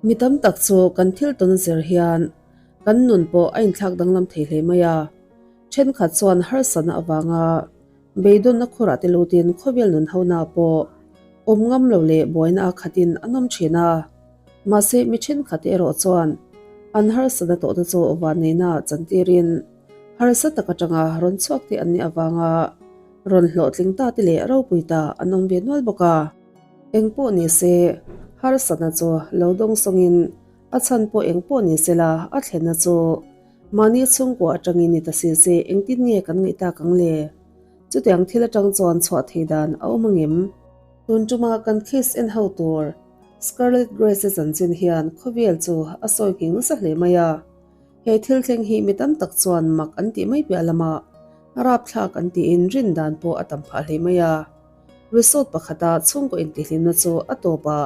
Mi tam tak chu kan thil tawn a zir hian kan nun pawh a inthlak danglam thei hle mai a. Thenkhat chuan harsatna avanga beidawnna khurah te lutin khawvel nun hona pawh awm ngam lo leh buaina a khatin an awm thin a. Mahse mi thenkhat erawh chuan an harsatna tawh te chu vanneihna chantirin harsa tak atanga rawn chhuak te an nih avanga rawn hlawhtling ta te leh ropui ta an awm ve nual bawk a. Eng pawh ni se, harsatna chu lo dawng sawngin a chhan pawh eng pawh ni se la a thlenna chu mahni chhungkua atangin ni ta si se engtin nge kan ngaih tak ang le? Chutiang thil atang chuan chhuah thei dan a awm angem? Tun tuma kan case en ho tur Scarlett Grace-a chanchin hian khawvel chu a sawi nghing nasa hle mai a. He thil thleng hi mi tam tak chuan mak an tih mai piah lamah rapthlak an tiin rin dan pawh a tam phah hle mai a. Resort pakhata chhungkaw intihhlimna chu a tawpah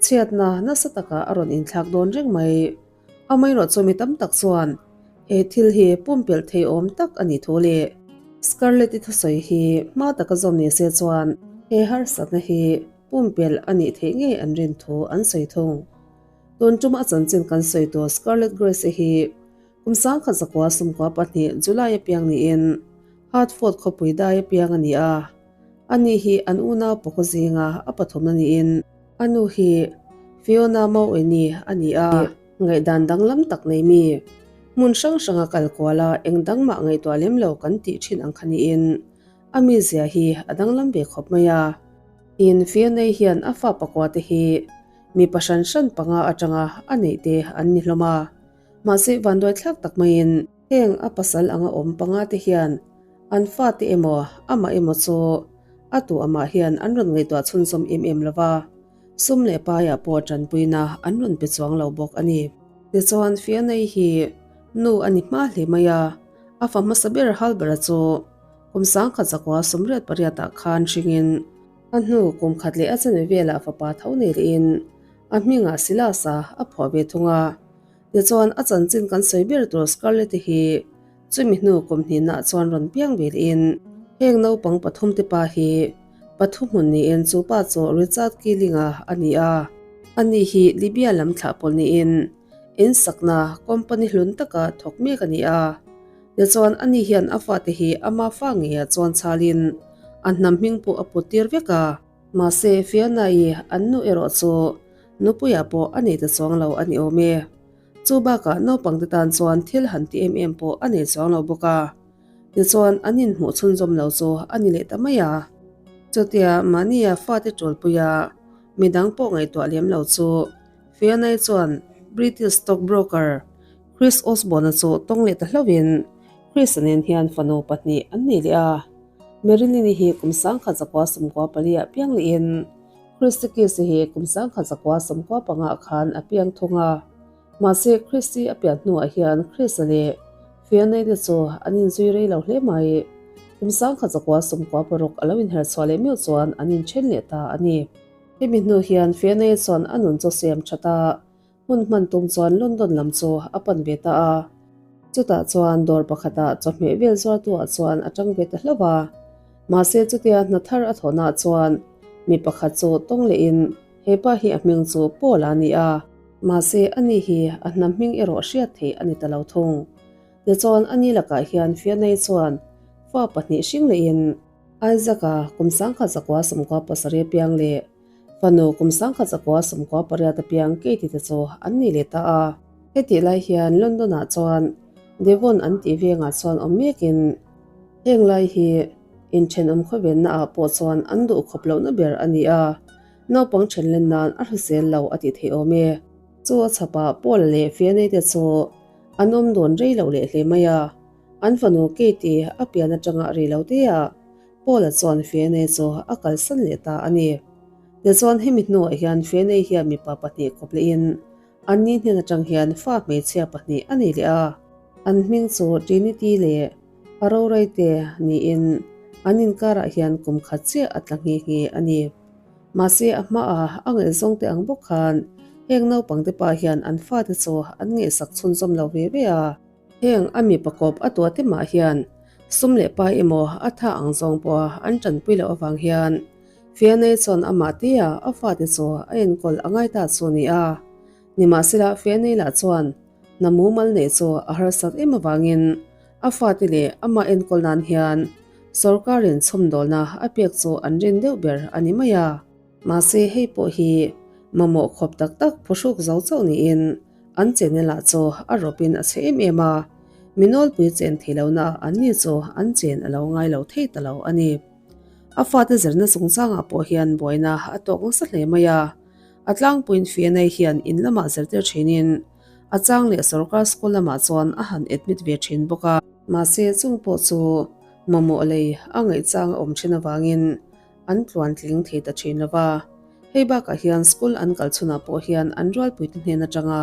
chhiatna nasa takah a rawn inthlak dawn reng mai. Amaherawhchu mi tam tak chuan he thil hi pumpelh thei awm tak a nih thu leh Scarlett-i thusawi hi hma taka zawm ni se chuan he harsatna hi pumpelh a nih theih ngei an rin thu an sawi thung. Tun tuma a chanchin kan sawi tur Scarlett Grace-i hi kum 1992 July a piang niin Hartford khawpui dai a piang a ni a. Ani hi an unau pawkaw zinga a pathumna niin a nu hi Fiona Maweni a ni a. Ngaihdan danglam tak nei mi, hmun hrang hranga kal kual a eng dang mah ngaihtuah lem lo kan tih thin ang kha niin a mizia hi a danglam ve khawp mai a. Tin, Fiona-i hian a fa pakua te hi mipa hran hran panga atanga a neih te an ni hlawm a. Mahse vanduai thlak tak maiin heng a pasal anga awm panga te hian an fate emaw amah emaw chu a tu amah hian an rawn ngaihtuah chhunzawm em em lo va, sum leh paiah pawh tanpuina an rawn pe chuang lo bawk a ni. Tichuan Fiona-i hi nu a ni hma hle mai a, a fa hmasa ber Halbert-a chu kum 1988 ah khan hringin a hnu kum khat leh a chanve velah fapa tho nei lehin a hmingah Silas-a a phuah ve thung a. Tichuan a chanchin kan sawi ber tur Scarlett-i hi chumi hnu kum hnihnaah chuan rawn piang ve lehin heng naupang pathum te pa hi pathu hmun niin chu pa chu Richard Keeling-a a ni a. Ani hi Libya lam thlah pawlh niin in sakna company hlun taka thawk mek a ni a. Tichuan ani hian a fate hi ama fa ngeiah chuan chhalin a hnam hming pawh a put tir vek a. Mahse Fiona-i an nu erawh chu Nupuia pawh a nei ta chuang lo a ni awm e. Chu bakah naupangte tan chuan thil han ti em em pawh a nei chuang lo bawk a. Tichuan an inhmuh chhunzawm lo chu a ni leh ta mai a. Chutia mahnia fate ṭawlpuia midang pawh ngaihtuah lem lo chu Fiona-i chuan British stock broker Chris Osborne-a chu tawng leh ta hlauhin Chris-a nen hian fanu pahnih an nei leh a. Marilyn-i hi kum 1994 ah piang lehin Christy Kiss hi kum 1995 ah khan a piang thung a. Mahse Christy a pian hnuah hian Chris-a leh Fiona-i te chu an inzui rei lo hle mai. Kum 1996 a lo inherchhuah leh meuh chuan an inthen leh ta a ni. Hemi hnu hian Fiona-i chuan a nun chu siam that a, Hmun hman tum chuan London lam chu a pan ve ta a. Chutah chuan dawr pakhatah chawhmeh vel zuartuah chuan a tang ve ta hlauh a. Mahse chutia hna thar a thawhnaah chuan mi pakhat chu tawng lehin hepa hi a hming chu Paul a ni a. Mahse ani hi a hnam hming erawh hriat theih a ni ta lo thung. Tichuan ani lakah hian Fianei chuan fa pahnih hring lehin Isaac-a kum 1997 piang leh Fanu kum 1998 apiang Katie te chu an ni leh ta a. Hetih lai hian London ah chuan Devon an tih vengah chuan awm mekin heng lai hi inthenawm khawvenna ah pawh chuan an duh khawp lohna ber a ni a, naupang thenlen nan a hrisel lo a tih theih awm e. Chu a chhapah Paul leh Fianei te chu an awm dawn rei loh leh hle mai a, an fanu Katie a pian atanga rei lo te ah Paul-a chuan Fene chu a kalsan leh ta a ni. Tichuan hemi hnuah hian Fene hian mipa pahnih kawp lehin an ni hnen atang hian fa hmeichhia pahnih a nei leh a. An hming chu Trinity leh a roraite niin an inkarah hian kum khat chiah a tla nghe nghe a ni. Mahse a hmaah a ngaihzawng te ang bawk khan heng naupangte pa hian an fate chu an ngaihsak chhunzawm lo ve ve a. Heng a mipa kawp a tua te mah hian sum leh pai emaw a tha ang zawng pawha an tanpui loh avang hian Fianei chuan amah tia a fate chu a enkawl a ngai ta chu ni a. Nimahsela, Fianei-lah chuan hna mumal neih chu a harsat em avangin a fate leh amah enkawl nan hian sorkarin chhawmdawlna a pek chu an rin deuh ber a ni mai a. Mahse, hei pawh hi mamawh khawp tak tak phuhruk zo chauh niin an chenna lah chu a rawpin a chhe em em a, mi nawlpui chen thei lohna an ni chu an chen a lo ngai lo thei ta lo a ni. A fate zirna chungchangah pawh hian buaina a tawk nasa hle mai a, a tlangpuiin Fianei hian in lamah zirtir thinin a chang leh sorkar school lamah chuan a han admit ve thin bawk a. Mahse, chung pawh chu mamawh lei a ngaihchang a awm thin avangin an tluan tling thei ta thin lo va. Hei bakah hian school an kal chhunah pawh hian an rualpuite hnen atanga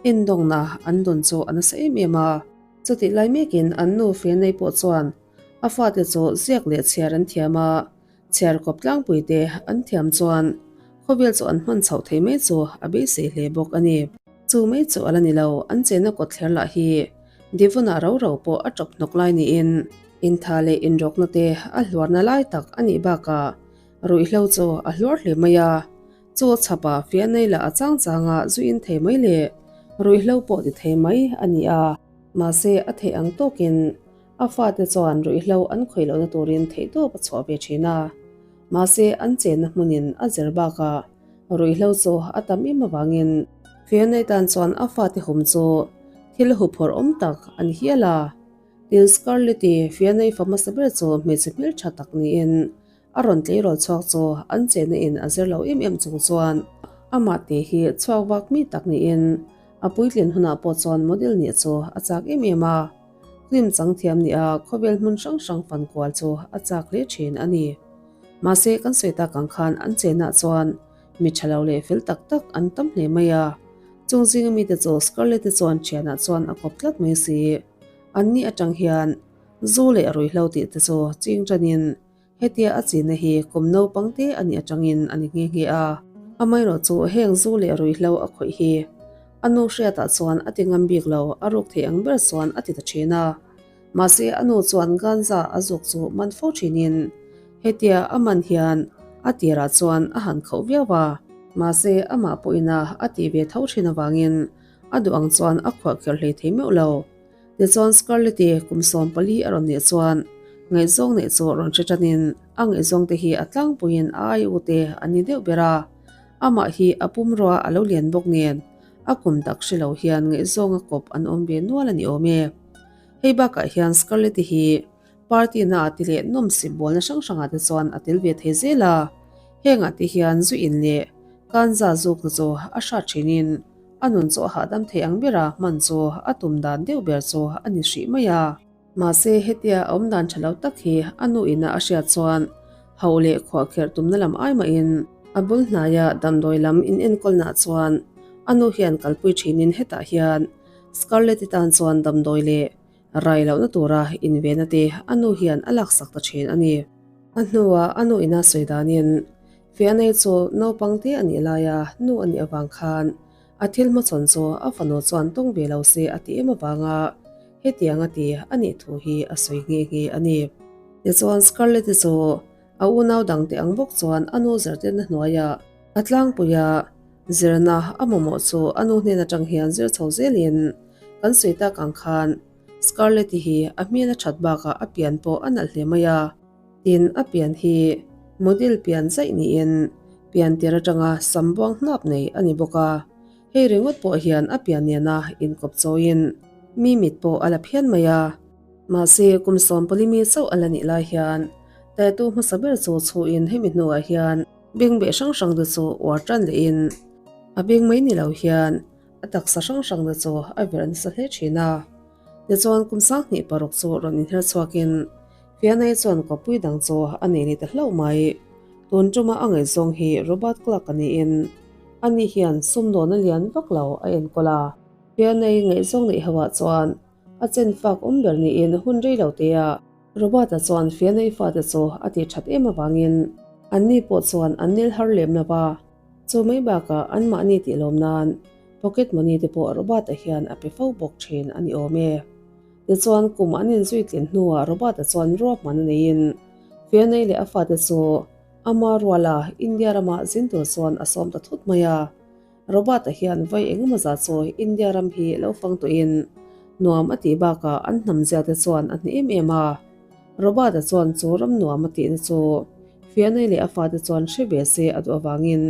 endawngna an dawn chu a nasa em em a. Chutih lai mekin an nu Fianei pawh chuan a fate chu ziak leh chhiar an thiam a, chhiar kawp tlangpuite an thiam chuan khawvel chu an hman chhoh thei mai chu a beisei hle bawk a ni. Chu mai chu a la ni lo, an chenna kawtthler lah hi Devon-ah ro ro pawh a tawp hnawk lai niin intha leh inrawkna te a hluarna lai tak a nih bakah ruihhlo chu a hluar hle mai a. Chu a chhapa fiah nei lah a chang changa zu in thei mai leh ruihhlo pawh ti thei mai a ni a. Mahse a theih ang tawkin a fate chuan ruihhlo an khawih lohna turin theihtawp a chhuah ve thin a. Mahse an chenna hmunin a zir bakah ruihhlo chu a tam em avangin Fiona tan chuan a fate hum chu thil huphawrh awm tak a ni hial a. Tin Scarlett-i Fiona-i fa hmasa ber chu hmeichhe hmeltha tak niin a rawn tleirawl chhuak chu an chenna in a zir lo em em chung chuan amah te hi chhuak vak mi tak niin a puitlin hunah pawh chuan model nih chu a chak em em a. Film chang thiam nih a khawvel hmun hrang hrang fan kual chu a chak hle thin a ni. Mahse kan sawi tak ang khan an chenah chuan mi tha lo leh fel tak tak an tam hle mai a. Chung zinga mite chu Scarlett-i chuan thianah chuan a kawp tlat mai si. An ni atang hian zu leh ruihhlo tih te chu ching tanin hetia a chinna hi kum naupang te a nih atangin a ni nghe nghe a. Amaherawh chu heng zu leh ruihhlo a khawih hi a nu hriatah chuan a ti ngam bik lo, a ruk thei ang ber chuan a ti ta thin a. Mahse a nu chuan ganja a zuk chu man fo thinin hetia a man hian a tirah chuan a han khauh viau a. Mahse amah pawhina a tih ve tho thin avangin a duh ang chuan a khuah kher hlei thei meuh lo. Tichuan Scarlett-i kum 14 a rawn nih chuan ngaihzawng neih chu rawn hre tanin a ngaihzawng te hi a tlangpuiin a ai u te an ni deuh ber a. Amah hi a pumrua a lo lian bawk nen a kum tak hre lo hian ngaihzawnga kawp an awm ve nual a ni awm e. Hei bakah hian Scarlett-i hi party na ah te leh nawmsip bawlna hrang hrangah te chuan a tel ve thei zel a. Hengah te hian zu in leh kanza zukna chu a hrat thinin a nun chu a hahdam thei ang bera hman chu a tum dan deuh ber chu a ni hrih mai a. Mahse hetia a awm dan tha lo tak hi a nu ina a hriat chuan hauh leh khuah kherh tumna lam ai mahin a bul hnaia damdawi lam inenkawlnaah chuan a nu hian kalpui thinin hetah hian Scarlett-i tan chuan damdawi leh rai lohna tura invenna te a nu hian a laksak ta thin a ni. A hnuah a nu ina sawi danin Fianei chu naupang te a nih laia nu a nih avang khan a thil hmachhawn chu a fanu chuan tawng ve lo se a ti em avanga hetiang a ti a nih thu hi a sawi nghe nghe a ni. Tichuan Scarlett-i chu a unau dangte ang bawk chuan a nu zirtirna hnuaiah a tlangpuia zirna a mamawh chu a nu hnen atang hian zir chho zelin kan sawi tak ang khan Scarlett-i hi a hmel a that bakah a pian pawh a nalh hle mai a. Tin, a pian hi model pian zaih niin pian tir atanga sam buang hnap nei a ni bawk a. Hei ringawt pawh hian a pian nena inkawp chawiin mi mit pawh a la phian mai a. Mahse, kum 14 mi chauh a la nih lai hian tattoo hmasa ber chu chhuhin hemi hnuah hian bengbeh hrang hrang te chu uar tan lehin a beng mai ni lo hian a taksa hrang hrang te chu a verh nasa hle thin a. Tichuan kum 26 chu rawn inher chhuakin Fianai chuan kawppui dang chu a nei leh ta hlauh mai. Tun tuma a ngaihzawng hi Robert Clark a niin ani hian sumdawna lian vak lo a enkawl a. Fianai ngaihzawng neih ho ah chuan a chen fak awm ber niin hun rei lo te ah Robert-a chuan Fianai fate chu a tih that em avangin anni pawh chuan an nel har lem lo va. Chu mai bakah anmahni tih lawm nan pocket money te pawh Robert-a hian a pe fo bawk thin a ni awm e. Tichuan kum an inzui tlin hnuah Robert-a chuan ruahman a neiin Fianei leh a fate chu ama ruala India rama zin tur chuan a sawm ta thut mai a. Robert-a hian vawi engemaw zah chu India ram hi lo fang tawhin nuam a tih bakah an hnam zia te chuan a hne em em a. Robert-a chuan chu ram nuam a tihna chu Fianei leh a fate chuan hre ve se a duh avangin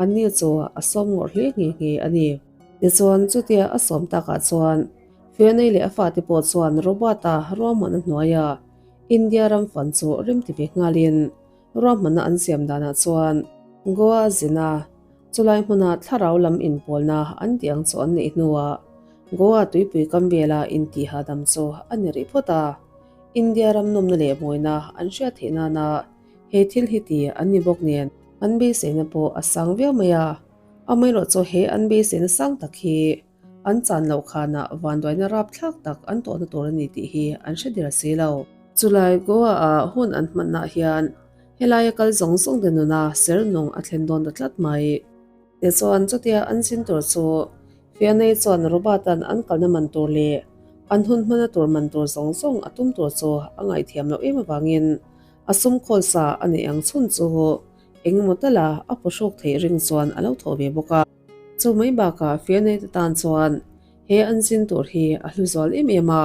anni chu a sawm ngawrh hle nghe nghe a ni. Tichuan chutia a sawm takah chuan Fianei leh a fate pawh chuan Robert-a ruahmanna hnuaia India ram fan chu remti ve nghalin Ruahmanna an siam danah chuan Goa zina chulai hmuna thlarau lam inpawlna an tih ang chu an neih hnuah Goa tuipui kam vela intihhahdam chu a ni rih phawt a. India ram nawmna leh mawina an hriat theih nana he thil hi ti an ni bawk nen an beiseina pawh a sang viau mai a. Amaherawhchu chu he an beiseina sang tak hi An chan loh khanah vanduaina rapthlak tak an tawhna tur a ni tih hi an hre der si lo. Chulai Goa-ah hun an hmannaah hian helaia kal zawng zawng te nuna ser nung a thlen dawn ta tlat mai. Tichuan chutia an zin tur chu Fianei chuan Robert-a'n an kalna man tur leh an hun hmana tur man tur zawng zawng a tum tur chu a ngaihthiam loh em avangin a sum khawl sa a neih ang chhun chu engemaw tala a pawhrawk theih ring chuan a lo thawh ve bawk a. Chu mai bakah Fianei te tan chuan he an zin tur hi a hlu zual em em a,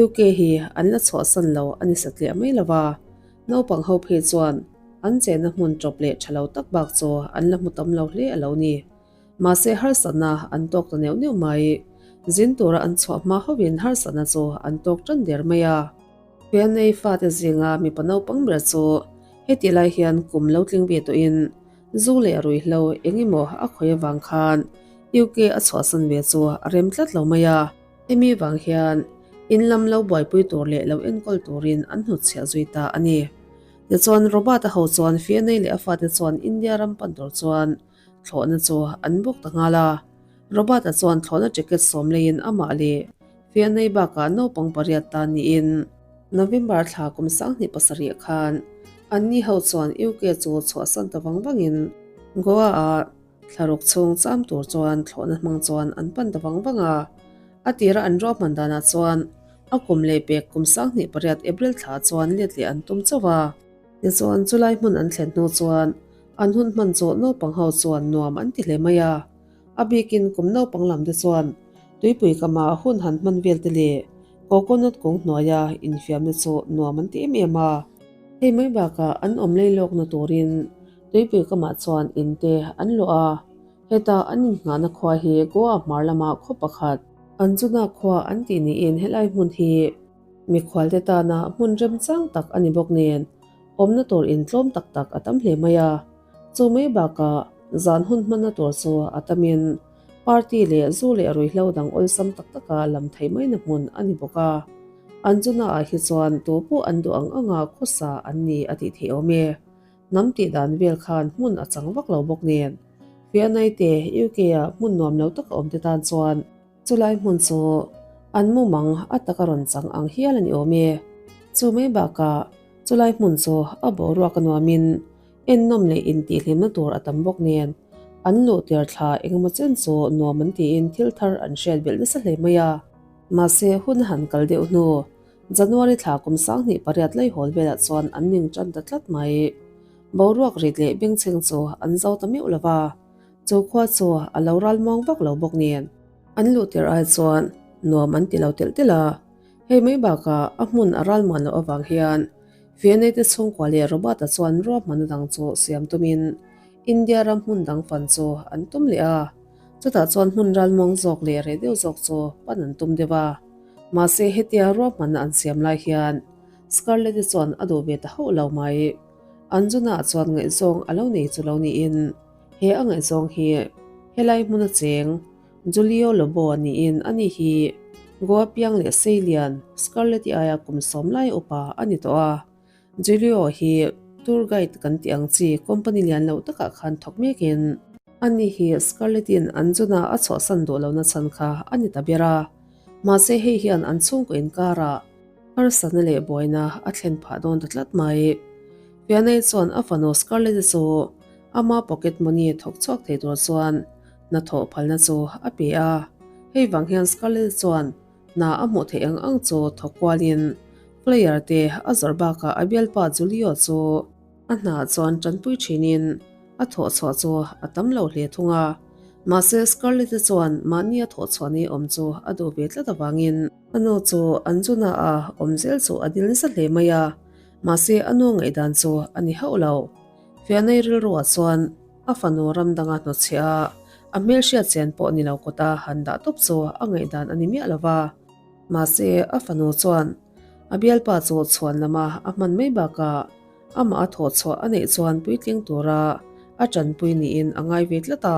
UK hi an la chhuahsan lo a ni satliah mai lo va, naupang ho phei chuan an chenna hmun tawp leh tha lo tak bak chu an la hmu tam lo hle a lo ni. Mahse harsatna an tawk ta neuh neuh mai. Zin tura an chhuah hma hovin harsatna chu an tawk tan der mai a. Fianei fate zinga mipa naupang ber chu heti lai hian kum lo tling ve tawhin Zu leh ruihhlo eng emaw a khawi avang khan UK a chhuahsan ve chu a rem tlat lo mai a. Hemi vang hian in lam lo buaipui tur leh lo enkawl turin an hnutchhiah zui ta a ni. Tichuan Robert-a ho chuan Fianei leh a fate chuan India ram pan tur chuan thlawhna chu an bawk ta nghal a. Robert-a chuan thlawhna ticket sawm leiin amah leh Fianei bakah naupang pariat ta niin November thla kum 2007 khan anni ho chuan UK chu chhuahsan ta vang vangin Goa-ah thlaruk chhung cham tur chuan thlawhna hmang chuan an pan ta vang vang a. A tira an ruahman danah chuan a kum leh pek kum 2008 April thla chuan let leh an tum chauh a. Tichuan chulai hmun an thlen hnu chuan an hun hman chu naupang ho chuan nuam an ti hle mai a. A bikin kum naupang lam te chuan tuipui kama hun han hman vel te leh coconut kung hnuaia infiamna chu nuam an ti em em a. Hei mai bakah an awm lei lawkna turin tuipui kamah chuan in te an luah a, heta an innghahna khua hi Goa hmar lama khaw pakhat, Anjuna khua an tih niin helai hmun hi mikhualte tana hmun remchang tak a ni bawk nen awmna tur intlawm tak tak a tam hle mai a. Chu mai bakah zan hun hmanna tur chu a tamin party leh zu leh ruihhlo dang awlsam tak taka lam theih maina hmun a ni bawk a. An chunaah hi chuan tu pawh an duh ang anga khawsa an ni a tih theih awm e. Hnam tih dan vel khan hmun a chang vak lo bawk nen Fianai te UK-ah hmun nuam lo taka awm te tan chuan Chulai hmun chu an mumang a taka rawn chang ang hial a ni awm e. Chu mai bakah chulai hmun chu a boruak a nuamin ennawm leh intihhlimna tur a tam bawk nen an luh tir thla engemaw chen chu nuam an tiin thil thar an hriat belh nasa hle mai a. Mahse hun a han kal deuh hnu January thla kum 2008 laihawl velah chuan an ning tan ta tlat mai. Boruak rit leh bengchheng chu an zo ta meuh lo va. Chu khua chu a lo ral muang vak lo bawk nen. An luh tir ai chuan nuam an ti lo telh telh a. Hei mai bakah a hmun a ral muan loh avang hian Fianei te chhungkua leh Robert-a chuan ruahmanna dang chu siam tumin India ram hmun dang fan chu an tum leh a. Chutah chuan hmun ral muang zawk leh reh deuh zawk chu pan an tum deuh a. Mahse hetia ruahmanna an siam lai hian Scarlett-i chuan a duh ve ta hauh lo mai. Anjuna-ah chuan ngaihzawng a lo nei chu lo niin He a ngaihzawng hi helai hmuna cheng Julio Lobo a niin ani hi Goa piang leh Seilian Scarlett-i aia kum sawm lai upa a ni tawh a. Julio hi tour guide kan tih ang chi company lian loh takah khan thawk mekin ani hi Scarlett-i'n Anjuna a chhuahsan duh lohna chhan kha a ni ta ber a. Mahse hei hian an chhungkaw inkarah harsatna leh buaina a thlen phah dawn ta tlat mai. Fianei chuan a fanu Scarlett-i chu Ama pocket money thawk chhuak thei tur chuan hnathawh phalna chu a pe a. Hei vang hian Scarlett chuan hna a hmuh theih ang ang chu thawk kualin player te a zawrh bakah a bialpa Julio chu a hnaah chuan tanpui thinin a thawh chhuah chu a tam lo hle thung a. Mahse Scarlett-i chuan mahnia thawh chhuah nei awm chu a duh ve tlat avangin a nu chu an zuna a awm zel chu a dil nasa hle mai a, mahse a nu ngaihdan chu a ni hauh lo. Fianei rilruah chuan a fanu ram danga hnawtchhiah a, a hmelhriat chian pawh ni lo kawta han dah tawp chu a ngaihdan a ni miah lo va. Mahse a fanu chuan a bialpa chu chhuan lama a hman mai bakah amah a thawh chhuah a neih chuan puitling tura a tanpui niin a ngai ve tlat a.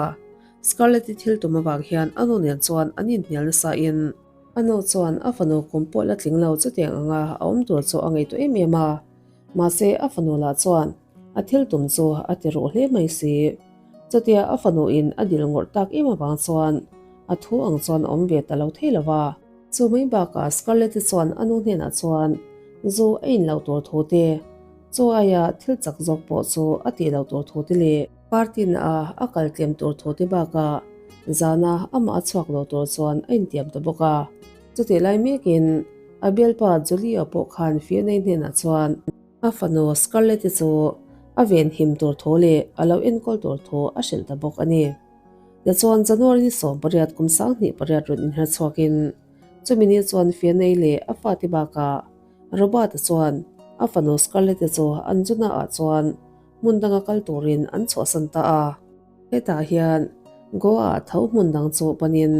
Scarlett-i thil tum avang hian a nu nen chuan an inhnial nasa in a nu chuan a fanu kum pawh la tling lo chutiang anga a awm tur chu a ngaihtuah em em a. Mahse a fanu lah chuan a thil tum chu a ti ruh hle mai si. Chutia a fanu in a dil ngawrh tak em avang chuan a thu ang chuan a awm ve ta lo thei lo va. Chu mai bakah Scarlett-i chuan a nu hnenah chuan zu a in loh tur thu te, chu aia thil chak zawk pawh chu a tih loh tur thu te leh party na a a kal tlem tur thu te bakah zana amah a chhuak lo tur chuan a intiam ta bawk a. Chutih lai mekin a bialpa Julio pawh khan Fiona-i hnenah chuan a fanu Scarlett-i chu a venhim tur thu leh a lo enkawl tur thu a hrilh ta bawk a ni. Tichuan, January ni 18 kum 28 rawn inher chhuakin chumi ni chuan Fianei leh a fate bakah Robert-a chuan a fanu Scarlett-i chu an zuna-ah chuan hmun danga kal turin an chhuahsan ta a. Hetah hian Goa-ah tho hmun dang chu panin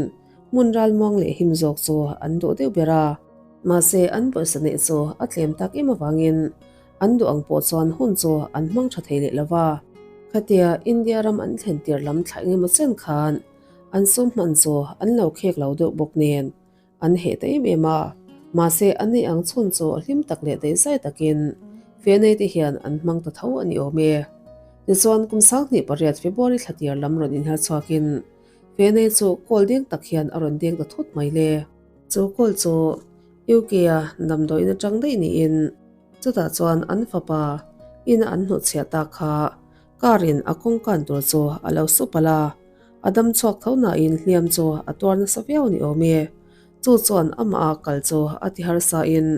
hmun ralmuang leh him zawk chu an duh deuh ber a. Mahse, an pawisa neih chu a tlem tak em avangin An duh ang pawh chuan hun chu an hmang tha thei leh lo va. Khatia India ram an thlen tir lam thla engemaw chen khan an sum hman chu an lo khek lo deuh bawk nen an heh ta em em a. Mahse an neih ang chhun chu hlim tak leh daihzai takin Fenei te hian an hmang ta tho a ni awm e. Tichuan kum 2008 February thla tir lam rawn inher chhuakin Fenei chu kawl deng tak hian a rawn deng ta thut mai le. Chu kawl chu UK-a damdawiin atang daih niin Chutah chuan an fapa ina an hnawhchhiah tak kha car in a kawngkan tur chu a lo su palh a, a dam chhuak tho nain hliam chu a tuar nasa viau ni awm e. Chu chuan amah a kal chu a ti harsa in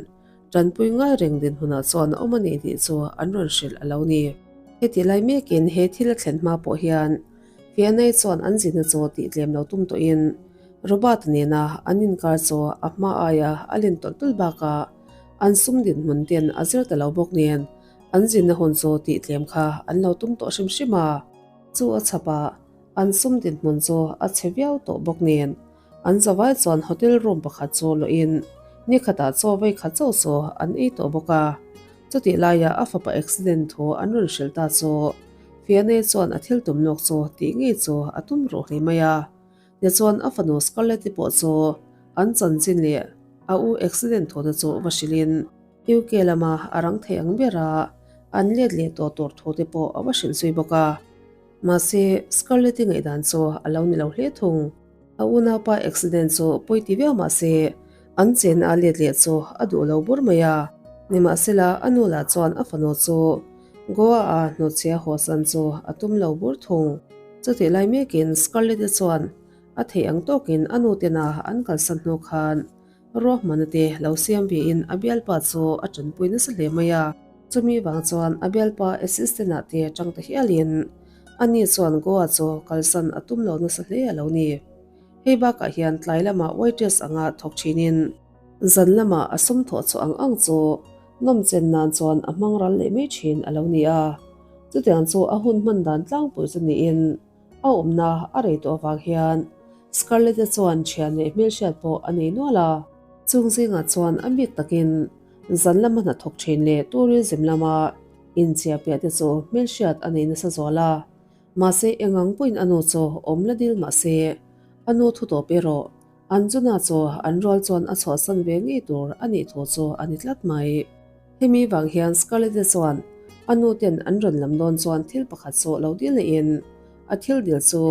tanpui ngai reng dinhmunah chuan a awm a ni tih chu an rawn hrilh a lo ni. Heti lai mekin he thil a thlen hma pawh hian Fianei chuan an zina chu tih tlem lo tum tawhin Robert nena an inkar chu a hma aia a len tawlh tawlh bakah An sum dinhmun ten a zir ta lo bawk nen an zinna hun chu tih tlem kha an lo tum tawh hrim hrim a. Chu a chhap a, an sum dinhmun chu a chhe viau tawh bawk nen an zavai chuan hotel room pakhat chu luhin ni khatah chaw vei khat chauh chu an ei tawh bawk a. Chutih laia a fapa accident thu an rawn hrilh ta chu Fianei chuan a thil tum lawk chu tih ngei chu a tum ruh hle mai a. Tichuan a fanu Scarlett-i pawh chu an chanchin leh a u accident thawhna chu va hrilhin UK lama a rang thei ang bera an let leh tawh tur thu te pawh a va hrilh zui bawk a. Mahse, Scarlett-i ngaihdan chu a lo ni lo hle thung. A unaupa accident chu pawi ti viau mah se an chenna a let leh chu a duh lo bur mai a. Nimahsela, a nu lah chuan a fanu chu Goa-a hnawtchhia hawsan chu a tum lo bur thung. Chutih lai mekin Scarlett-i chuan a theih ang tawkin a nu tena an kalsan hnu khan ruahmanna te lo siam vein a bialpa chu a tanpui nasa hle mai a. Chumi vang chuan a bialpa assistant-ah te tang ta hialin ani chuan Goa chu kalsan a tum lo nasa hle a lo ni. Hei bakah hian tlai lamah waitress anga thawk thinin zan lamah a sum thawh chhuah ang ang chu nawmchen nan chuan a hmang ral leh mai thin a lo ni a. Chutiang chu a hun hman dan tlangpui chu niin a awmna a rei tawh avang hian Scarlett-a chuan thian leh hmelhriat pawh a nei nual a. Chung zingah chuan a bik takin zan lama hnathawk thin leh tourism lama inchhia piah te chu hmelhriat a nei nasa zual a. Mahse engang pawhin a nu chu awm la dil mahse a nu thu tawp erawh Anjuna chu an rual chuan a chhuahsan ve ngei tur a nih thu chu a ni tlat mai. Hemi vang hian Scarlett-i chuan a nu ten an rawn lam dawn chuan thil pakhat chu lo dil lehin a thil dil chu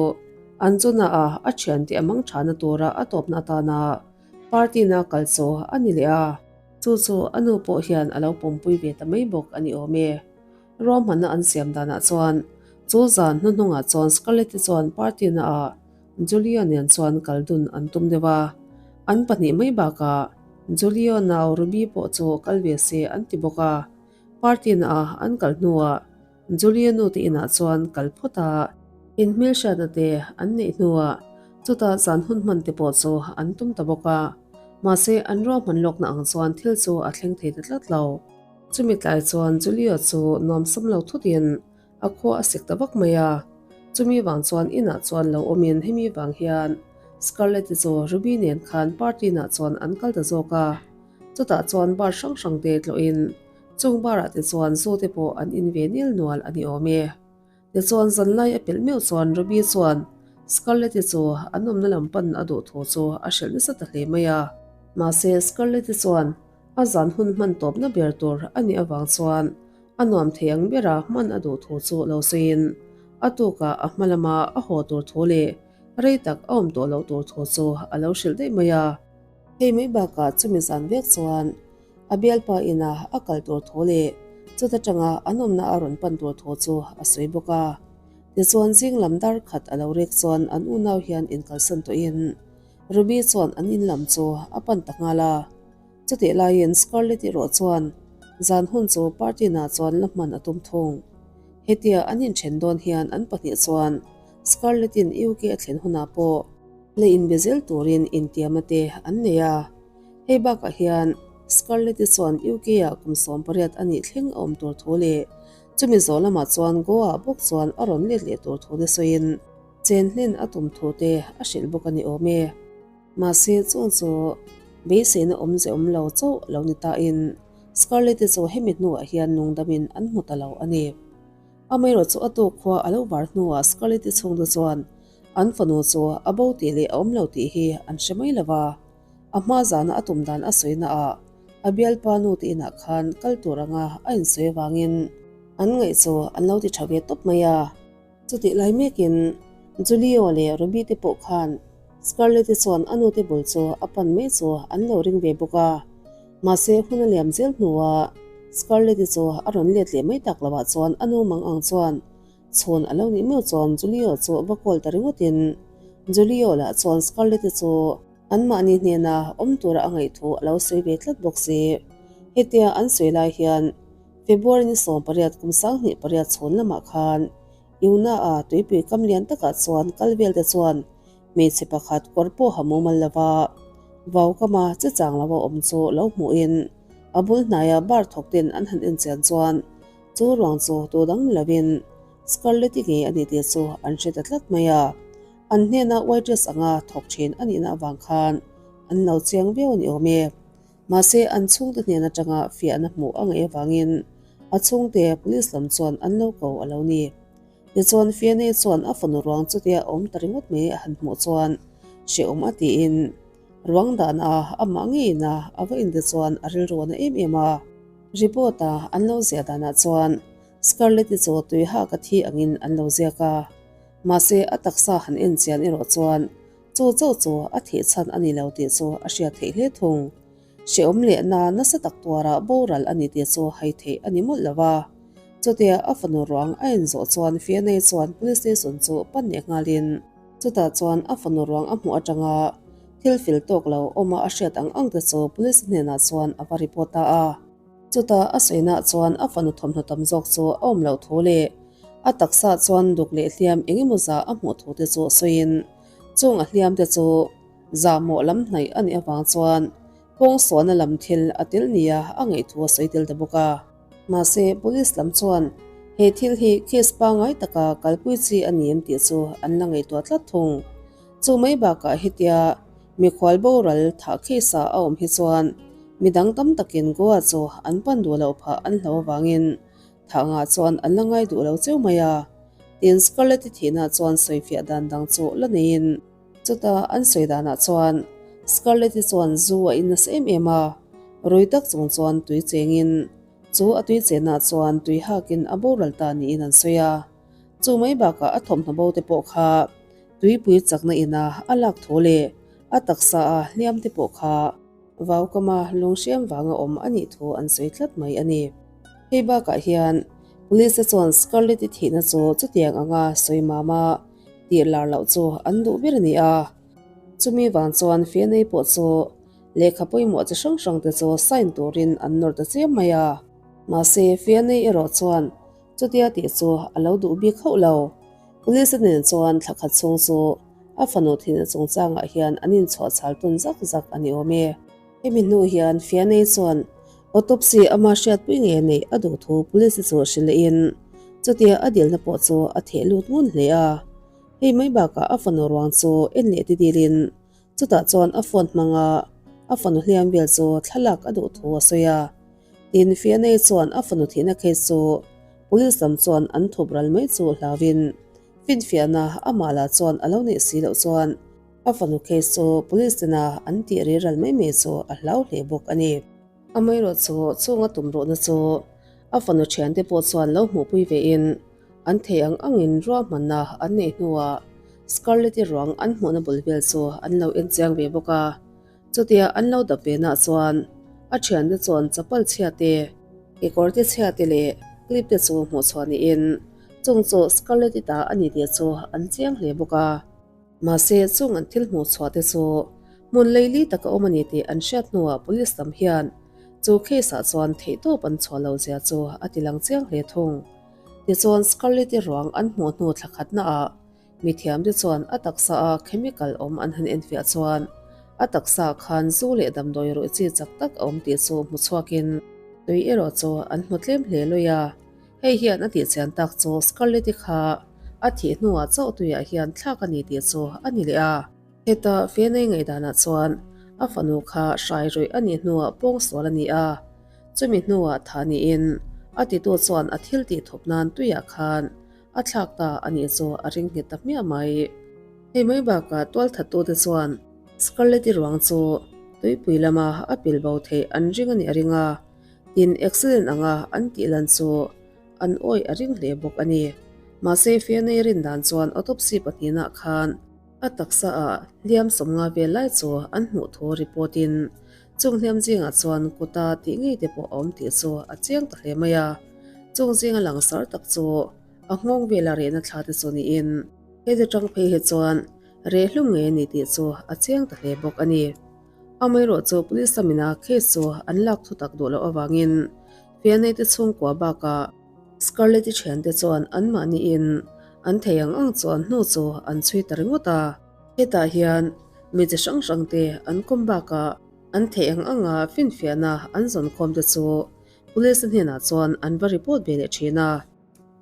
Anjuna-a a thiante a mang thana tura a tawpna atana party-na kal chu a ni leh a. Chu chu a nu pawh hian a lo pawmpui ve ta mai bawk a ni awm e. Ruahmanna an siam danah chuan chu zan hnuhnungah chuan Scarlett-i chuan party-na-ah Julio nen chuan kal dun an tum deuh a, an pahnih mai bakah Julio nau Ruby pawh chu kal ve se an ti bawk a. Party naah an kal hnuah Julio nu te inah chuan kal phawt a. Inhmelhriatna te an neih hnuah chuta zan hun hman te pawh chu an tum ta bawk a, mahse an ruahman lawkna ang chuan thil chu a thleng thei ta tlat lo. Chumi tlai chuan Julio chu nuamsam lo thutin a khua a sik ta vak mai a, chumi vang chuan inah chuan lo awmin hemi vang hian Scarlett-i chu Ruby nen khan party nah chuan an kal ta zawk a, chutah chuan bar hrang hrang te tlawhin chung bar-ah te chuan zu te pawh an in ve nil nual a ni awm e. Tichuan zanlai a pelh meuh chuan Ruby chuan Scarlett-i chu an awmna lam pan a duh thu chu a hrilh nasa ta hle mai a. Mahse Scarlett-i chuan a zan hun hman tawpna ber tur a nih avang chuan a nuam thei ang bera hman a duh thu chu lo sawiin a tukah a hma lama a haw tur thu leh rei tak a awm tawh loh tur thu chu a lo hrilh daih mai a. Hei mai bakah chumi zan vek chuan A bialpa ina a kal tur thu leh chuta tanga an awmna a rawn pan tur thu chu a sawi bawk a. Tichuan zing lam dar khat a lo rek chuan an unau hian inkalsan tawhin Ruby chuan an in lam chu a pan ta nghal a. Chutih laiin Scarlett erawh chuan zan hun chu party nah chuan la hman a tum thung. Hetia an inthen dawn hian an pahnih chuan Scarlett-in UK a thlen hunah pawh la inbe zel turin intiama te an nei a. Hei bakah hian Scarlett-i chuan UK-ah kum 18 a nih thleng a awm tur thu leh chumi zawh lamah chuan Goa-ah bawk chuan a rawn let leh tur thu te sawiin chen hlen a tum thu te a hrilh bawk a ni awm e. Mahse chung chu beiseina awmze awm lo chauh lo ni tain Scarlett-i chu hemi hnuah hian nungdamin an hmu ta lo a ni. Amaherawhchu chu a tuk khua a lo var hnuah Scarlett-i chhungte chuan an fanu chu a bo tih leh a awm lo tih hi an hre mai lo va. A hma zana a tum dan a sawi naah a bialpa nu te inah khan kal tur anga a insawi avangin an ngaih chu an lo ti tha ve tawp mai a. Chutih lai mekin Julio leh Ruby te pawh khan Scarlett-i chuan a nu te bul chu a pan mai chu an lo ring ve bawk a. Mahse hun a liam zel hnuah Scarlett-i chu a rawn let leh mai tak loah chuan a nu mang ang chuan Chhun a lo nih meuh chuan Julio chu va call ta ringawtin Julio lah chuan Scarlett-i chu anmahni hnena awm tura a ngaih thu a lo sawi ve tlat bawk si. Hetia an sawi lai hian February ni 18 kum 28 chhun lamah khan Yuna-a tuipui kam lian takah chuan kal vel te chuan hmeichhe pakhat kawr pawh ha mumal lova vau kama che chang lova awm chu lo hmuhin a bul hnaia bar thawk ten an han enchian chuan Chu ruang chu tu dang ni lovin Scarlett-i ngei a ni tih chu an hre ta tlat mai a. An hnena waitress anga thawk thin a nihna avang khan an lo chiang viau a ni awm e. Mahse an chhungte hnen atanga fiahna hmuh a ngaih avangin a chhungte police lam chuan an lo ko a lo ni. Tichuan Fianei chuan a fanu ruang chutia awm ta ringawt mai a han hmuh chuan hrehawm a tiin ruang dahna amah ngeiin a a va inte chuan a rilru a na em em a. Report a an lo ziah danah chuan Scarlett-i chu tui hak a thi angin an lo ziak a, mahse a taksa han en chian erawh chuan chu chauh chu a thih chhan a ni lo tih chu a hriat theih hle thung. Hrehawm leh na nasa tak tuara boral a ni tih chu hai theih a ni mawlh lo va. Chutia a fanu ruang a inzawh chuan Fianei chuan police station chu pan leh nghalin chutah chuan a fanu ruang a hmuh atanga thil fil tawk lo awma a hriat ang ang te chu police hnenah chuan a va report ta a. Chutah a sawinaah chuan a fanu thawmhnaw tam zawk chu a awm loh thu leh a taksa chuan duk leh hliam eng emaw zah a hmuh thu te chu sawiin chung a hliam te chu zahmawh lam hnaih a nih avang chuan kawngsualna lam thil a tel nia a ngaih thu a sawi tel ta bawk a. Mahse, police lam chuan he thil hi case pangngai taka kalpui chi a ni em tih chu an la ngaihtuah tlat thung. Chu mai bakah hetia mikhual boral thah case ah a awm hi chuan midang tam takin Goa chu an pan duh loh phah an hlo avangin thah ngah chuan an la ngai duh lo cheu mai a. Tin, Scarlett-i thihna chuan sawifiah dan dang chu la neiin chuta an sawi danah chuan Scarlett-i chuan zu a in nasa em em a, rui tak chung chuan tui chengin chu a tui chenah chuan tui hakin a boral ta niin an sawi a. Chu mai bakah a thawmhnaw bo te pawh kha tuipui chakna ina a lak thu leh a taksa a hliam te pawh kha vaukama lunghriam vanga awm a nih thu an sawi tlat mai a ni. Hei bakah hian Police te chuan Scarlett-i thihna chu chutiang anga sawi mama tih lar loh chu an duh ber a ni a. Chumi vang chuan Fianei pawh chu lehkha pawimawh chi hrang hrang te chu sign turin an nawr ta chiam mai a. Mahse Fianei erawh chuan Chutia tih chu a lo duh bik hauh lo. Police nen chuan thla khat chhung chu a fanu thihna chungchangah hian an inchhuahchhal tawn zak zak a ni awm e. Hemi hnu hian Fianei chuan autopsy ama hriatpui nge neih a duh thu police chu hrilh lehin chutia a dilna pawh chu a theh lut ngun hle a. Hei mai bakah a fanu ruang chu en leh ti dilin chutah chuan a phone hmanga a fanu hliam vel chu thlalak a duh thu a sawi a. Tin, Fianei chuan a fanu thihna case chu Police lam chuan an thup ral mai chu hlauin finfiahna amah lah chuan a lo neih si loh chuan a fanu case chu police tena an tih ri ral mai mai chu a hlau hle bawk a ni. Amaherawhchu chunga tum ruhna chu a fanu thiante pawh chuan lo hmuhpui vein an thei ang angin ruahmanna an neih hnuah Scarlett-i ruang an hmuhna bul vel chu an lo en chiang ve bawk a. Chutia an lo dap ve nah chuan a thiante chuan chapal chhia te, kekawr te chhia te leh clip te chu hmuh chhuah niin chung chu Scarlett-i ta a ni tih chu an chiang hle bawk a. Mahse chung an thil hmuh chhuah te chu hmun leili taka awm a ni tih an hriat hnuah police lam hian chu case ah chuan theihtawp an chhuah lo zia chu a ti lang chiang hle thung. Tichuan Scarlett-i ruang an hmuh hnu thla khatna ah Mithiamte chuan a taksa a chemical awm an han enfiah chuan a taksa khan zu leh damdawi ruih chi chak tak a awm tih chu hmu chhuakin tui erawh chu an hmu tlem hle lui a. Hei hian a tihchian tak chu Scarlett-i kha a thih hnuah chauh tuiah hian thlak a ni tih chu a ni leh a. Heta Fenei ngaihdanah chuan a fanu kha hrai ruih a nih hnuah pawngsual a ni a, chumi hnuah tha niin a titu chuan a thil tih thawp nan tuiah khan A thlak ta a nih chu a ring nghet ta hmiah mai. Hei mai bakah tualthattute chuan Scarlett-i ruang chu tuipui lama a pil bo theih an ring a nih a ring a, tin accident anga an tih lan chu an awih a ring hle bawk a ni. Mahse Fiona-i rin dan chuan autopsy pahnihna khan a taksa ah hliam sawmnga vel lai chu an hmuh thu report in Chung hliam zingah chuan kuta tih ngei te pawh a awm tih chu a chiang ta hle mai a. Chung zinga langsar tak chu a nghawng vela rehna thla te chu niin heti tang phei hi chuan reh hlum ngei a ni tih chu a chiang ta hle bawk a ni. Amaherawh chu police lamina case chu an lak thu tak duh loh avangin Fianei te chhungkua bakah Scarlett-i thiante chuan anmahniin an thei ang ang chuan hnu chu an chhui ta ringawt a. Hetah hian mi chi hrang hrang te an kawm bakah an theih ang anga finfiahna an zawn khawm te chu Police hnenah chuan an va report ve leh thin a.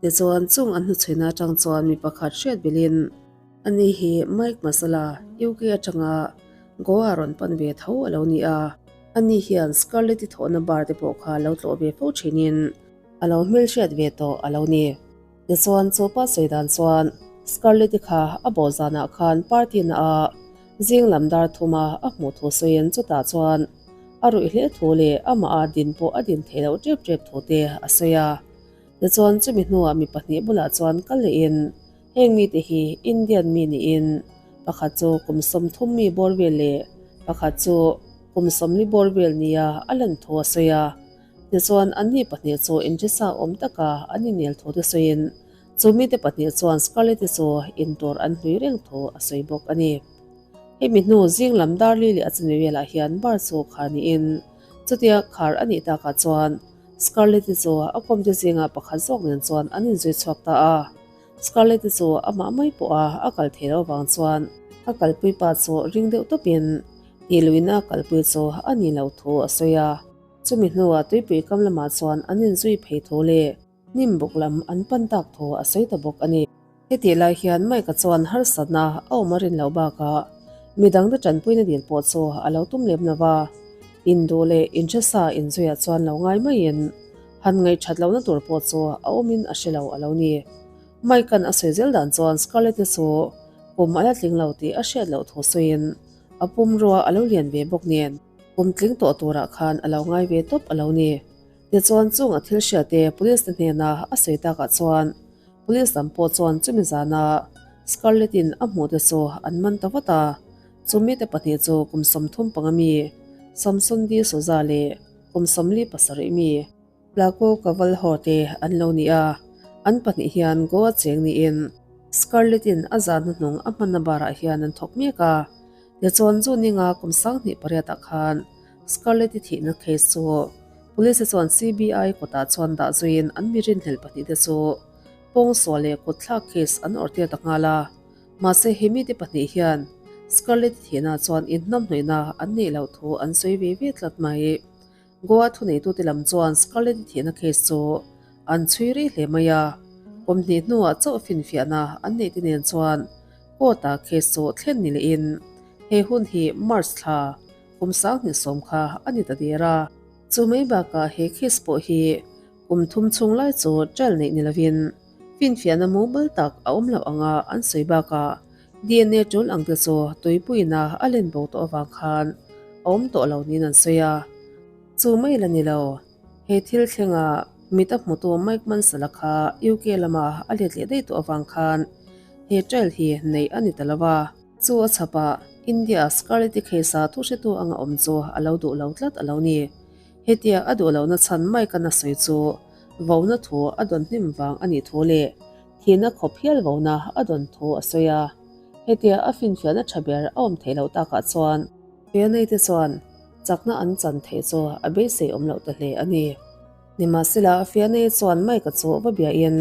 Tichuan chung an hnuchhuina atang chuan mi pakhat hriat belin ani hi Mike Masala UK atanga Goa rawn pan ve tho a lo ni a. Ani hian Scarlett-i thawhna bar te pawh kha lo tlawh ve fo thinin a lo hmelhriat ve tawh a lo ni. Tichuan chu pa sawi dan chuan Scarlett-i kha a bawh zanah khan party na a zing lam dar thuma a hmuh thu sawiin chutah chuan a ruih hle thu leh amah a din pawh a din theih loh tep tep thu te a sawi a. Tichuan chumi hnuah mi pahnih bulah chuan kal lehin heng mite hi Indian mi niin pakhat chu kum 30 mi bawr vel leh pakhat chu kum 40 bawr vel nia a lan thu a sawi a. Tichuan, anni pahnih chu inhresa awm taka an inel thu te sawiin, chu mite pahnih chuan Scarlett-i chu intur an hlui reng thu a sawi bawk a ni. Hemi hnu zing lam Darli leh a chumi velah hian bar chu khar niin, chutia khar a nih takah chuan Scarlett-i chu a kawmte zinga pakhat zawk nen chuan an inzui chhuak ta a. Scarlett-i chu amah mai pawha a kal thei lo vang chuan a kalpui pa chu ring deuh tawpin tihluina a kalpui chu a ni lo thu a sawi a. Chumi hnuah tuipui kam lamah chuan an inzui phei tho leh hnim bawk lam an pan tak thaw a sawi ta bawk a ni. Hetih lai hian Mike-a chuan harsatna a awm a rin loh bakah midangte tanpuina dil pawh chu a lo tum lem lo va, induh leh inhresa inzuiah chuan lo ngai maiin han ngaihthat lohna tur pawh chu a awmin a hre lo a lo ni. Mike-a'n a sawi zel dan chuan Scarlett-i chu kum a la tling lo tih a hriat loh thu sawiin a pumrua a lo lian ve bawk nen. Kum tling tawh turah khan a lo ngai ve tawp a lo ni. Tichuan chung a thil hriate police te hnena a sawi takah chuan police lam pawh chuan chumi zana Scarlett in a hmuh te chu an man ta vat a. Chu mite pahnih chu kum 35 mi Samson D Souza leh kum 47 mi Placo Cavalho te an lo ni a. An pahnih hian Goa cheng niin Scarlett in a zan hnuhnung a hmanna barah hian an thawk mek a. Tichuan zu ninga kum 2008 ah khan Scarlett-i thihna case chu Police-te chuan CBI kawtah chuan dah zuiin an mi rinhlelh pahnih te chu Pawngsual leh kutthlak case an awrh tir ta nghal a. Mahse he mite pahnih hian Scarlett thihna chuan inhnamhnawihna an neih loh thu an sawi ve ve tlat mai. Goa thuneitute lam chuan Scarlett thihna case chu an chhui rih hle mai a, kum hnih hnuah chauh finfiahna an neihte nen chuan court-ah case chu thlen ni lehin he hun hi March thla kum 2010 kha a ni ta der a. Chu mai bakah he case pawh hi kum thum chhung lai chu trial neih ni lovin finfiahna mumal tak a awm loh anga an sawi bakah DNA tul ang te chu tuipuiina a len bo tawh avang khan a awm tawh lo niin an sawi a. Chu mai la ni lo, he thil thlenga mit a hmutu Mike Mansell-a kha UK lama a let leh daih tawh avang khan he trial hi neih a ni ta lo a. Chu a chhapah India-a Scarlett-i case-a thuhretu anga awm chu a lo duh lo tlat a lo ni. Hetia a duh lohna chhan Mike-a'n a sawi chu vona thu a dawn hnim vang a nih thu leh thihna khawp hial vona a dawn thu a sawi a. Hetia a finfiahna tha ber a awm theih loh takah chuan Fianei te chuan chakna an chan theih chu a beisei awm loh ta hle a ni. Nimahsela, Fianei chuan Mike-a chu va biahin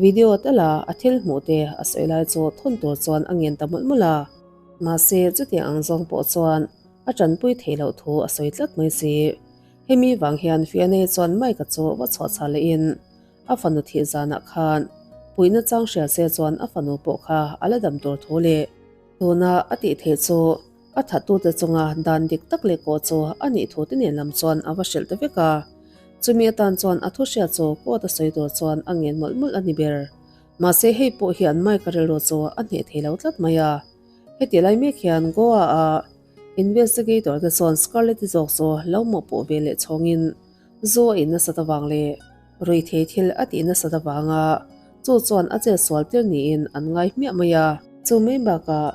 video tala a thil hmuh te a sawi lai chu thawn tur chuan a ngen ta mawlh mawlh a. Mahse, chutiang ang zawng pawh chuan a tanpui theih loh thu a sawi tlat mai si. Hemi vang hian Fianei chuan Mike-a chu va chhuahchhah lehin a fanu thih zanah khan puihna chang hria se chuan a fanu pawh kha a la dam tur thu leh tuna a tih theih chu a thattute chunga dan dik tak leh kawh chu a nih thu te nen lam chuan a va hrilh ta vek a. Chumi atan chuan a thu hria chu court a sawi tur chuan a ngen mawlh mawlh a ni ber. Mahse hei pawh hian Mike-a rilru chu a hneh thei lo tlat mai a. Heti lai mek hian Goa-a investigator te chuan Scarlett-i zawk chu lo mawhpawh ve leh chhawngin zu a in nasat avang leh ruihthei thil a tih nasat avanga chu chuan a chet sual tir niin an ngai hmiah mai a. Chu mai bakah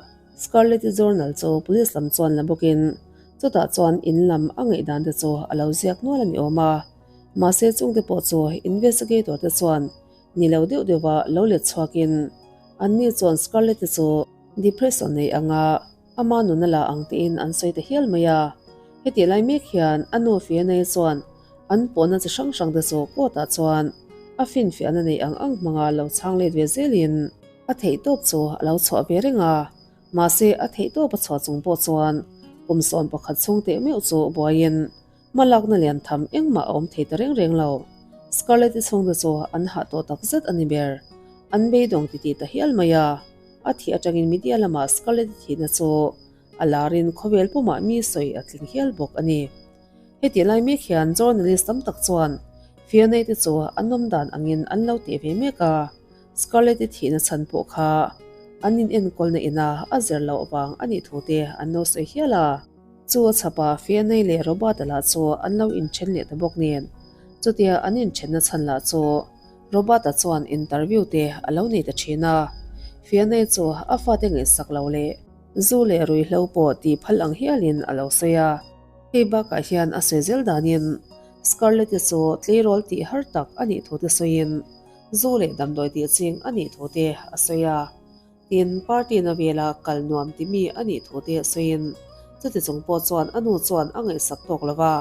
Scarlett-i journal chu police lam chuan la bawkin chutah chuan in lam a ngaihdan te chu a lo ziak nual a ni awm a. Mahse chungte pawh chu investigator te chuan ni lo deuh deuha lo let chhuakin anni chuan Scarlett-i chu depression nei anga ama nuna la ang tiin an sawi ta hial mai a. Hetih lai mek hian a nu Fiona-i chuan an pawhna chi hrang hrang te chu court-ah chuan a finfiahna nei ang ang hmanga lo chhang let ve zelin a theihtawp chu a lo chhuah ve reng a. Mahse a theihtawp a chhuah chung pawh chuan kum 11 chhung teh meuh chu buaiin Hmalakna lian tham engmah a awm thei ta reng reng lo. Scarlett-i chhungte chu an hah tawh tak zet a ni ber. An beidawng titih ta hial mai a. A thih atangin media lamah Scarlett-i thihna chu a larin khawvel pumah mi sawi a tling hial bawk a ni. Hetih lai mek hian journalist tam tak chuan Fiona-i te chu an awm dan angin an lo teh ve mek a. Scarlett-i thihna chhan pawh kha an inenkawlna ina a zir loh vang a nih thu te an lo sawi hial a. Chu a chhapa Fianei leh Robert-a lah chu an lo inthen leh ta bawk nen. Chutia an inthenna chhan lah chu Robert-a chuan interview te a lo nei ta thin a. Fianei chu a fate ngaihsak lo leh zu leh ruihhlo pawh tih phal ang hialin a lo sawi a. Hei bakah hian a sawi zel danin Scarlett-i chu tleirawl tih har tak a nih thu te sawiin zu leh damdawi tih ching a nih thu te a sawi a. Tin, party na vela kal nuam ti mi a nih thu te sawiin chuti chung pawh chuan a nu chuan a ngaihsak tawk lo va.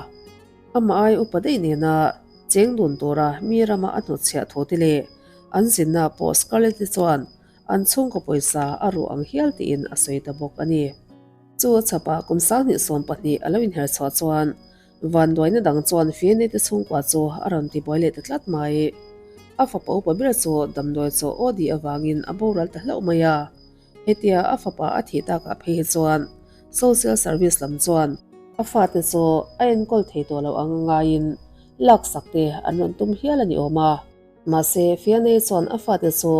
Amah ai upa daih nena cheng dun tura mi rama a hnutchhiah thu te leh an zinna pawh Scarlett-i chuan an chhungkaw pawisa a ruh ang hial tiin a sawi ta bawk a ni. Chu a chhapah kum 2012 a lo inher chhuah chuan Vanduaina dang chuan Fianei te chhungkua chu a rawn tibuai leh ta tlat mai. A fapa upa ber chu damdawi chaw aw dih avangin a boral ta hlauh mai a. Hetia a fapa a thih takah phei hi chuan social service lam chuan a fate chu a enkawl thei tawh loh ang ngaiin laksak te an rawn tum hial a ni awm a. Mahse, Fianei chuan a fate chu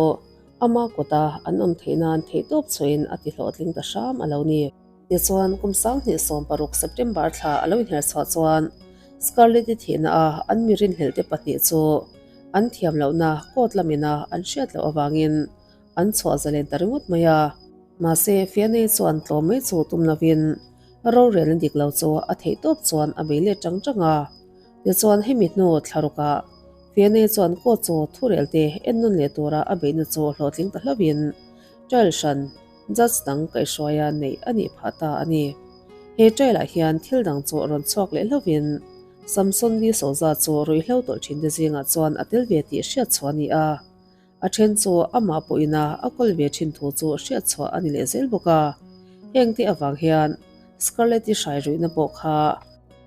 ama kuta an awm theih nan theihtawp chhuahin a ti hlawhtling ta hram a lo ni. Tichuan, kum 2016 September thla a lo inher chhuah chuan Scarlett-i thihna a an mi rinhlelh te pahnih chu an thiam lohna court lamina an hriat loh avangin an chhuah zalen ta ringawt mai a. Mahse, Fianei chuan tlawm mai chu tum lovin rorelna dik lo chu a theih tawp chuan a bei let tang tang a. Tichuan, hemi hnu thlarukah Fianei chuan court chu thurel te ennawn leh tura a beihna chu hlawhtling ta hlauhin trial hran Judge dang kaihhruaia neih a nih phah ta a ni. He trial-ah hian thil dang chu rawn chhuak leh hlauhin Samson D. Souza chu ruihhlo tawlh thinte zingah chuan a tel ve tih hriat chhuah a ni a. A then chu amah pawhin a a kawl ve thin thu chu hriat chhuah a ni leh zel bawk a. Hengte avang hian Scarlett-i hrai ruihna pawh kha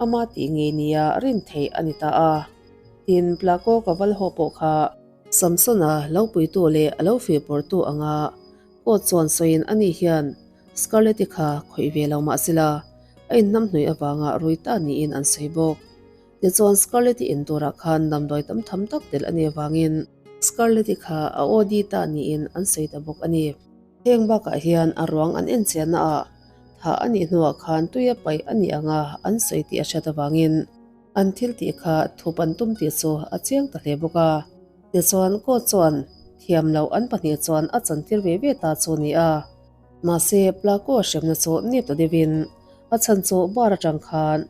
ama tih ngei nia rin theih a ni ta a. Tin, Placo Cavalho pawh kha Samson-a lo puitu leh a lo fihpawrtu anga court chuan sawiin ani hian Scarlett-i kha khawih ve lo mah sela a inhnamhnawih avanga rui ta niin an sawi bawk. Tichuan Scarlett-i in turah khan damdawi tam tham tak tel a nih avangin Scarlett-i kha a OD ta niin an sawi ta bawk a ni. Heng bakah hian a ruang an enchiahna ah thah a nih hnuah khan tuia paih a nih anga an sawi tih a hriat avangin an thil tih kha thup an tum tih chu a chiang ta hle bawk a. Tichuan court chuan thiam loh an pahnih chuan a chantir ve ve ta chu a ni a. Mahse Placo hremna chu nep ta deuhin a chhan chu bar atang khan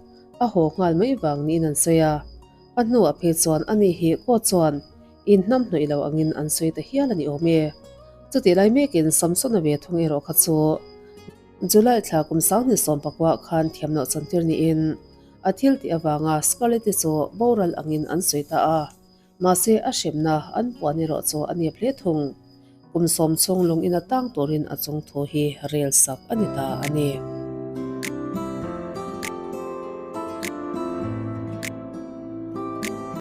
a haw nghal mai vang niin an sawi a. A hnuah phei chuan ani hi court chuan in hnam hnawih lo angin an sawi ta hial a ni awm e. Chutih lai mekin Samsona ve thung erawh kha chu July thla kum 2019 khan thiam loh chantir niin a thil tih avanga Scarlett-i chu boral angin an sawi ta a. Mahse a hremna an puan erawh chu a nep hle thung. Kum sawm chhung lung ina tang turin a chung thu hi rel sak a ni ta a ni.